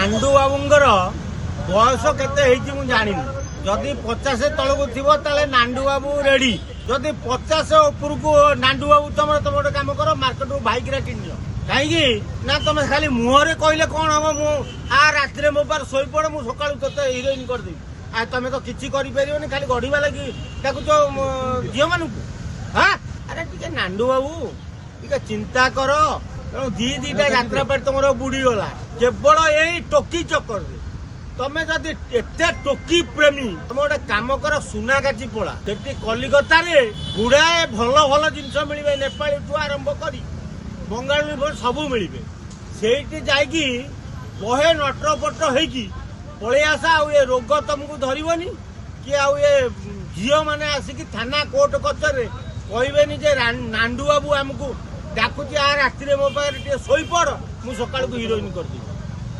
ନାଣ୍ଡୁ ବାବୁଙ୍କର ବୟସ କେତେ ହେଇଛି ମୁଁ ଜାଣିନି। ଯଦି 50 ତଳକୁ ଥିବ, ତାହେଲେ ନାଣ୍ଡୁ ବାବୁ ରେଡି। ଯଦି 50 ଉପରକୁ ନାଣ୍ଡୁ ବାବୁ ତମର, ତମେ ଗୋଟେ କାମ କର, ମାର୍କେଟରୁ ଭାଇଗ୍ରା କିଣିନିଅ। କାହିଁକି ନା ତମେ ଖାଲି ମୁହଁରେ କହିଲେ କଣ ହବ? ମୁଁ ଆ ରାତିରେ ମୋ ପାଖରେ ଶୋଇପଡେ, ମୁଁ ସକାଳୁ ତୋତେ ହିରୋଇନ କରିଦେବି। ଆଉ ତମେ ତ କିଛି କରିପାରିବନି, ଖାଲି ଗଢିବା ଲାଗି ଡାକୁଛ ଝିଅମାନଙ୍କୁ। ହଁ, ଆରେ ଟିକେ ନାଣ୍ଡୁ ବାବୁ, ଟିକେ ଚିନ୍ତା କର। ତେଣୁ ଦି ଦିଟା ଯାତ୍ରା ପାର୍ଟି ତମର ବୁଡିଗଲା କେବଳ ଏଇ ଟୋକି ଚକରରେ। ତମେ ଯଦି ଏତେ ଟୋକି ପ୍ରେମୀ, ତମେ ଗୋଟେ କାମ କର, ସୁନାଗାଛି ପଳା। ସେଠି କଲିକତାରେ ଗୁଡାଏ ଭଲ ଭଲ ଜିନିଷ ମିଳିବେ। ନେପାଳୀଠୁ ଆରମ୍ଭ କରି ବଙ୍ଗାଳୀ ସବୁ ମିଳିବେ। ସେଇଠି ଯାଇକି ବହେ ନଟର ପଟର ହେଇକି ପଳେଇ ଆସ। ଆଉ ଏ ରୋଗ ତମକୁ ଧରିବନି କି ଆଉ ଏ ଝିଅମାନେ ଆସିକି ଥାନା କୋର୍ଟ କଚେରୀରେ କହିବେନି ଯେ ନାଣ୍ଡୁ ବାବୁ ଆମକୁ ଡାକୁଛି, ଆ ରାତିରେ ମୋ ପାଖରେ ଟିକେ ଶୋଇପଡ, ମୁଁ ସକାଳକୁ ହିରୋଇନ କରିଦେବି।